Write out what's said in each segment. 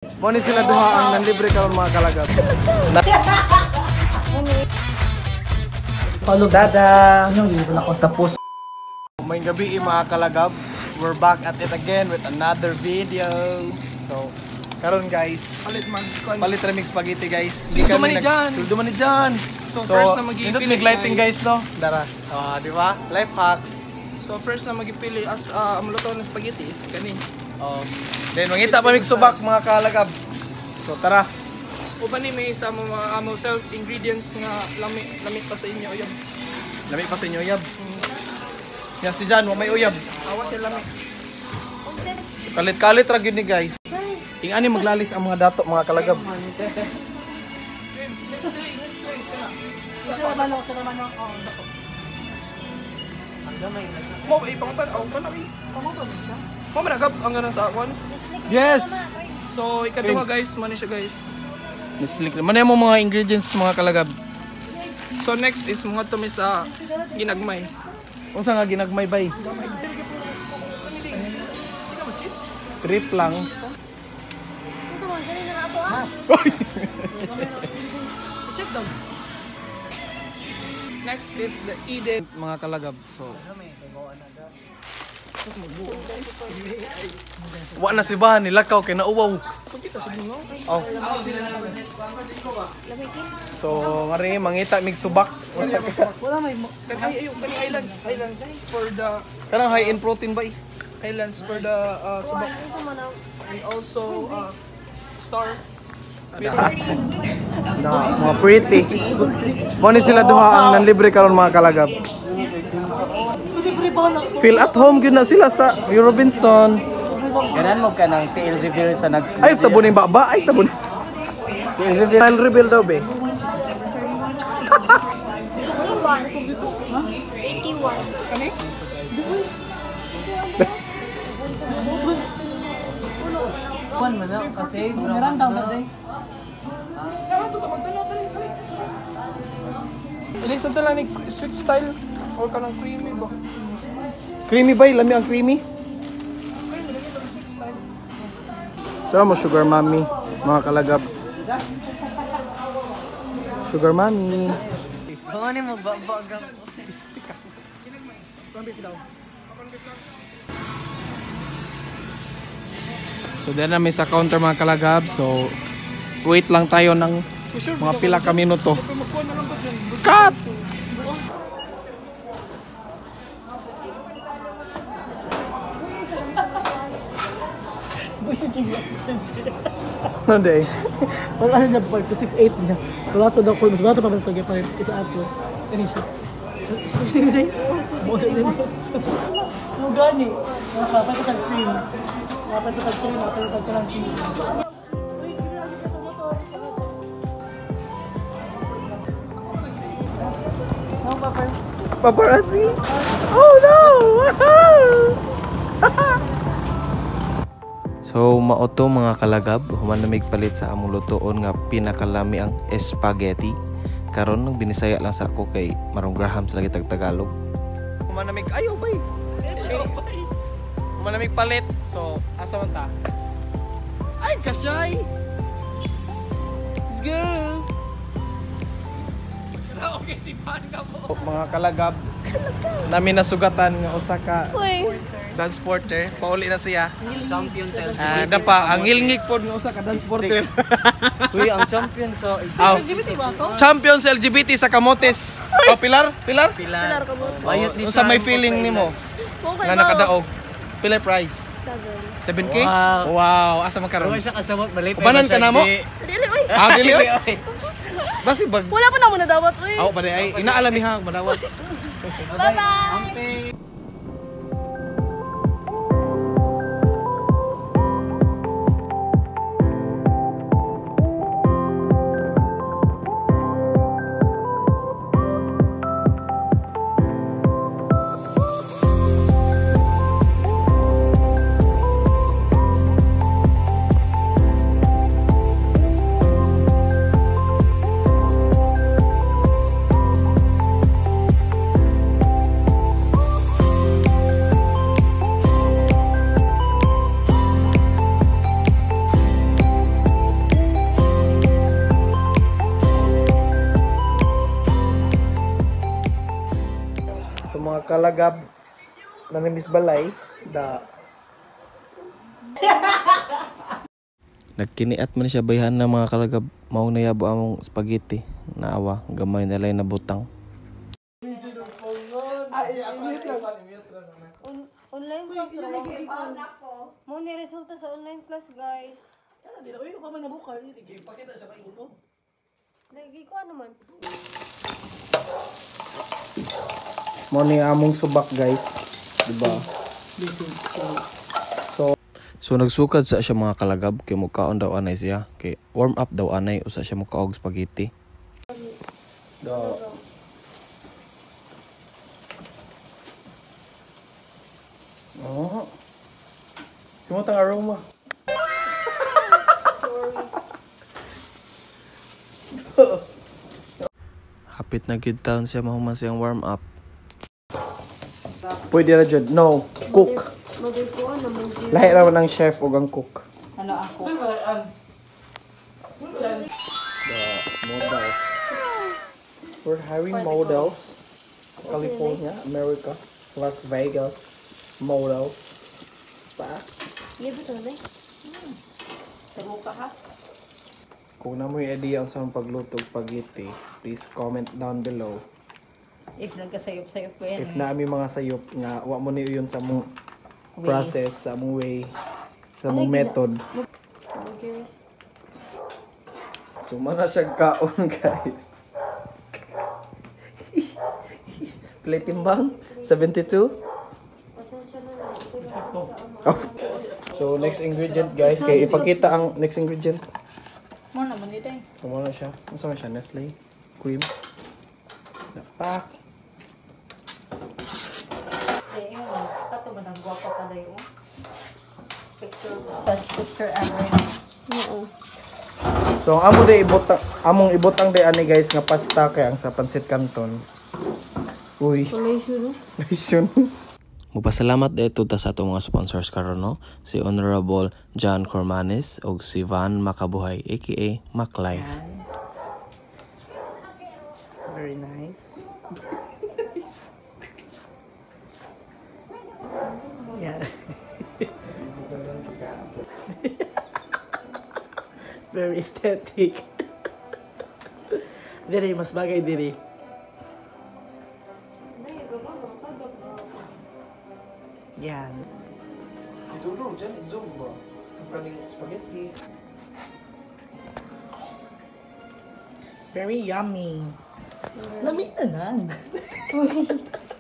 Mo ni sila duha ang nanlibre karon, mga kalagap. Follow. Dada! Ako sa puso. May gabi eh, mga kalagab. We're back at it again with another video. So, karon guys, Palit mag palit remix spaghetti, guys. Sweldo man ni Jan. Sweldo man ni Jan. So, first na magipili, nindot mig lighting guys. guys, no? Dara. Ah, di ba? Life hacks. So first na magipili as ang luto ng spaghetti is kani. Oh. Then mangita pa mig subak, mga kalagab. So tara. Uban ni may sa mga amo self ingredients nga lami lami pa sa inyo uyab. Lami pa sa inyo uyab. Yan si Jan, wa may uyab. Awa siya lami. Kalit-kalit ra gyud ni guys. Ing ani maglalis ang mga dato, mga kalagab. Mo ay pangutan aw kana ay. Mo man agab ang ganang sa akon. Yes. So ikaduha guys, man ni siya guys. Nislik. Man mo mga ingredients, mga kalagab. So next is mga tumi sa ginagmay. Unsa nga ginagmay bay? Trip lang. Check daw. Next is the Eden. Mga kalagab. So wa na si Bahan nilakaw kay nauwaw. Oh. So, mari mangita mig subak. Wala may ay ay kani islands, islands for the Kanang high in protein bay. Islands for the subak. And also star. Na, mga pretty. Mo ni sila duha ang nanlibre karon, mga kalagab. Feel at home gyud na sila sa Robinson. Ganan mo ka ng TL reveal sa nag... Ay, tabo ni baba, ay tabo ni. TL reveal. Style reveal daw be. 81. Kani? Kuan man na kasi Miranda man day. Ilis na lang ni sweet style or kanang creamy ba? Creamy bay, lami ang creamy. Creamy lagi itong sweet style. Tara mo sugar mommy, mga kalagab. Sugar mommy. Kung ano mo ba So dyan namin sa counter, mga kalagab. So wait lang tayo ng mga pila ka minuto. Cut! Ano day? Wala na niya 5 to 6 8 niya. Wala to daw ko, mas bato pa ba ito pa isa ato. Ini siya. Mo gani. Nakapay ko tag cream. Nakapay ko tag cream, nakapay ko tag crunchy. Uy, pinagi ka sa motor. No, papa. Paparazzi? Oh no! So mao to, mga kalagab, human na palit sa among lutoon nga pinakalami ang spaghetti. Karon nang binisaya lang sa ako kay Marong Graham sa lagi tag Tagalog. Manamig ayo bay. Manamig palit. So, asa man ta? Ay, kasyay. Let's go. Okay, si Pan ka mo. Mga kalagab, namin nasugatan nga usa ka Uy. Dance porter. Pauli na siya. Champion sa LGBT. Ah, dapa ang ngilngig pod nga usa ka dance porter. Uy, ang champion sa Aw. LGBT ba to? Champion sa LGBT sa Camotes. Oh, Pilar? Pilar? Pilar. Bayot ni Unsa may feeling nimo Okay nga nakadaog? Pila prize? 7. 7K? Wow. Wow, asa man karon? Wala siya kasabot, malipay. Ubanan ka na mo? Dili, uy. Ah, dili oy. Basi bag. Wala pa na mo nadawat, uy. Aw, pa ay inaalami ha, madawat. Bye-bye. kalagab nanimis balay da. Nagkiniat man siya bayhan na mga kalagab, mao nayabo among spaghetti. Naawa, gamay na lang nabutang. Online class ra. Mo ni resulta sa online class, guys. Dili oy, pa man nabukal. Ipakita siya kay ulo. Lagi ko ano man. Mo ni among subak, guys. Diba? So nagsukad sa siya mga kalagab kay mukaon daw anay siya, kay warm up daw anay usa siya mukaog spaghetti. Do. Oh. Simutang aroma. Sorry. Hapit na gyud taon siya mahuman siyang warm up. Pwede ra jud. No, cook. Magay ko ano man. Lahi ra man ang chef ug ang cook. Ano ako? The models. We're hiring models. California, America, Las Vegas, models. Pa. Iya betul na. Tabuka ha. Kung na mo yung idea sa pagluto og spaghetti, please comment down below. If nagkasayop-sayop ko yan. If naami mga sayop nga wa mo ni yun sa mong Way. process, sa mong way, sa mong method. Curious. So mana siya kaon, guys. Play timbang 72. Pasensya na lang. Oh. So next ingredient, guys, kay ipakita ang next ingredient. Mo naman dito eh. Kumo na siya. Unsa man siya? Nestle cream. Napak. Eh, yung kato man ang guwapa pa dayo. Picture, best picture ever. Oo. So ang amo day ibutang among ibutang day ani guys nga pasta kay ang sa pancit canton. Uy, Malaysia no? nice yun. Mupasalamat dito ta sa atong mga sponsors karon no, si Honorable John Cormanes ug si Van Makabuhay aka Maclife. Very nice. Yeah. Very aesthetic. Diri, mas bagay diri. Yan. Ituro dyan, zoom ba? Ang kaning spaghetti. Very yummy. Lami tanan.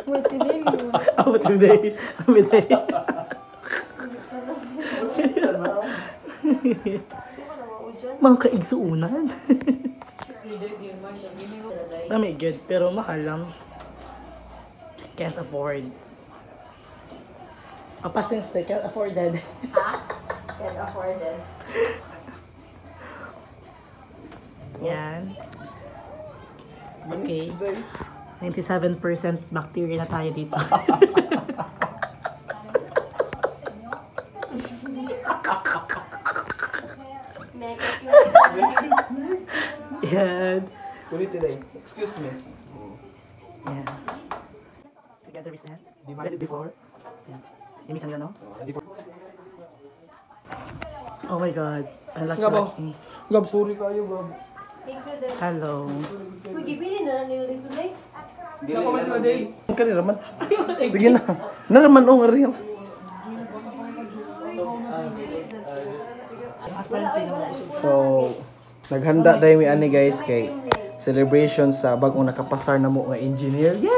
Wait, today mo. Oh, today. Today. Mga kaigsuunan. Lami good, pero mahal lang. Can't afford. Apasin steak, can't afford that. Can't afford it. Yan. Okay. 97% bacteria na tayo dito. Next. Yan. Kulit today. Excuse me. Yeah. Together we stand. Divided before. Yes. You meet no? Oh my God. I like Gabo. Lexi. Gab, sorry kayo, Gab. Thank you, Dad. Hello. Uy, gibili na lang nila dito, Day. Nakaman sila, Day. Kani raman. Sige na. Na naman oh real. So, naghanda dahil mi ani guys kay celebration sa bagong nakapasar na mo nga engineer. Yay!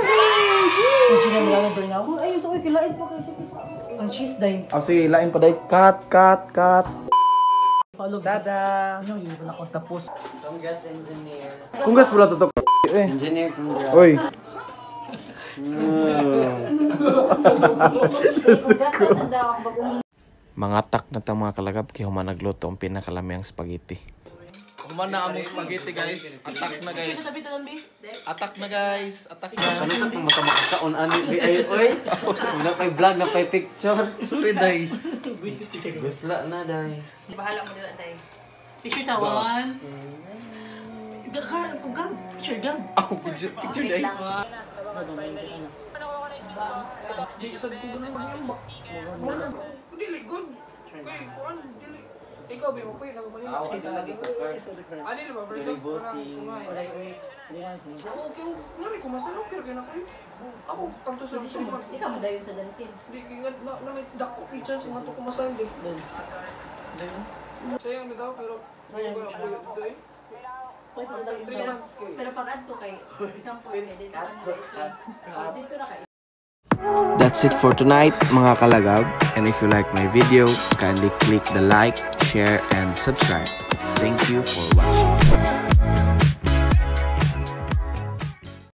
Engineer Milano Bernal. Uy, ayos, uy, kilain pa kayo siya. Ang cheese day. Oh, sige, lain pa dahil. Cut, cut, cut. Tada! Ano yun? Wala ko sa puso. Congrats, engineer. Congrats pala to. Eh. Engineer, congrats. Oy. Congrats sa daw ang bagong Mangatak na ta mga kalagab kay human nagluto ang pinakalamiang spaghetti. Human na among spaghetti guys. Attack na guys. Attack na guys. Attack na. Ano sa kung makamakakaon ani di ay oy. Wala pa'y vlog na pa'y picture. Sorry day. Gusla na day. Bahala mo dila tayo. Picture tawan. Gab, picture gab. Ako picture, picture Wait day. lang. Di sad ko ganun magyambak. Wala. Dili good. Kay kuan dili. Ikaw ba mo pa na Manila? Ako dito lagi ko first. Ah, dili ba? Si Ribosing. Okay, nami ko masalo kay na kayo. Ako tanto sa 3 months. Di ka mo dayon sa Dunkin. Di kay nga na na may dako kay chance nga to kumasal di. Sayang bitaw pero sayang ko dito eh. After 3 months kay. Pero pag adto kay example kay dito ka na dito na kay. That's it for tonight, mga kalagab. And if you like my video, kindly click the like, share, and subscribe. Thank you for watching.